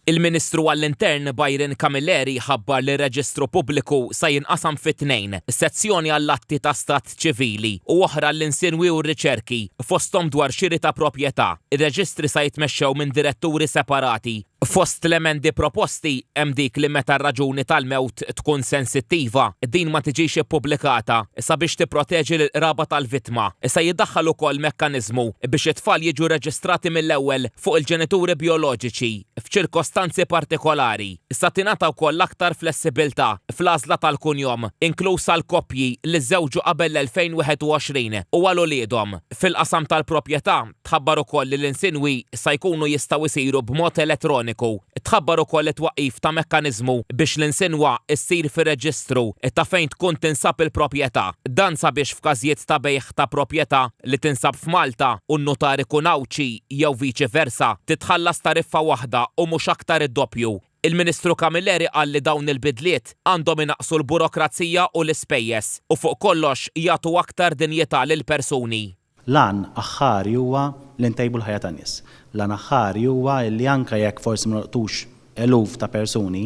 Il-Ministru għall-Intern Byron Camilleri ħabbar li r-Reġistru Pubbliku sa jinqasam fi tnejn, sezzjoni għall-atti ta' stat ċivili u oħra għall-insinwi u r-riċerki, fosthom dwar xiri ta' proprjetà. Ir-reġistri sa jitmexxew minn diretturi separati. Fost l-emendi proposti hemm dik li meta r-raġuni tal-mewt tkun sensittiva, din ma tiġix ippubblikata sabiex tipproteġi lill-qraba tal-vittma. Se jiddaħħal ukoll mekkaniżmu biex it-tfal jiġu rreġistrati mill-ewwel fuq il-ġenituri bijoloġiċi f'ċirkostanzi partikolari. Sa tingħata wkoll aktar flessibilità fl-għażla tal-kunjom, inkluż għal koppji li żżewġu qabel l-2021 u għal uliedhom. Fil-qasam tal-proprjetà, tħabbar ukoll li l-insinwi sa jkunu jistgħu jsiru b'mod elettroniku. Tħabbar ukoll it-twaqqif ta' mekkaniżmu biex l-insinwa ssir fir-reġistru ta' fejn tkun tinsab il-proprjetà. Dan sabiex f'każijiet ta' bejgħ ta' proprjetà li tinsab f'Malta u n-nutar ikun Għawdxi jew viċi versa, titħallas tariffa waħda u mhux aktar id-doppju. Il-Ministru Camilleri qal li dawn il-bidliet għandhom inaqqsu l-burokrazija u l-ispejjeż u fuq kollox jagħtu aktar dinjità lill-persuni. L-għan aħħari huwa li ntejbu l-ħajja tan-nies. L-għan aħħari huwa li anke jekk forsi ma nolqtux eluf ta' persuni,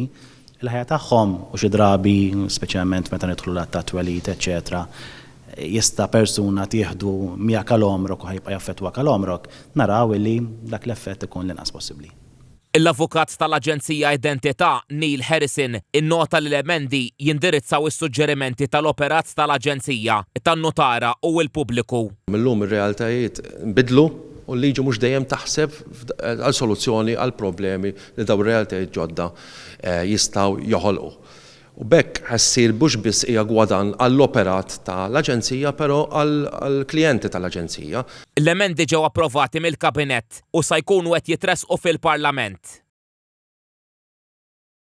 il-ħajja tagħhom, u xi drabi, speċjalment meta nidħlu l-att tat-twelid, eċċetera, jista' persuna tieħdu miegħek għal għomrok u ħa jibqa' jaffettwak għal għomrok, naraw illi dak l-effett ikun l-inqas possibbli. L-avukat tal-Aġenzija Identità, Neil Harrison, innota li l-emendi jindirizzaw is-suġġerimenti tal-operat tal-Aġenzija, tan-nutara u l-pubbliku. Illum ir-realtajiet nbidlu u l-liġi mhux dejjem taħseb għal soluzzjoni għall-problemi li dawn ir-realtajiet ġodda jistgħu joħolqu. U b'hekk ħa ssir mhux biss hija gwadann għall-operat ta' l-Aġenzija però għall-klijenti ta' l-Aġenzija. L-emendi ġew approvati mill-Kabinett u sa jkunu qed jitressqu fil-Parlament.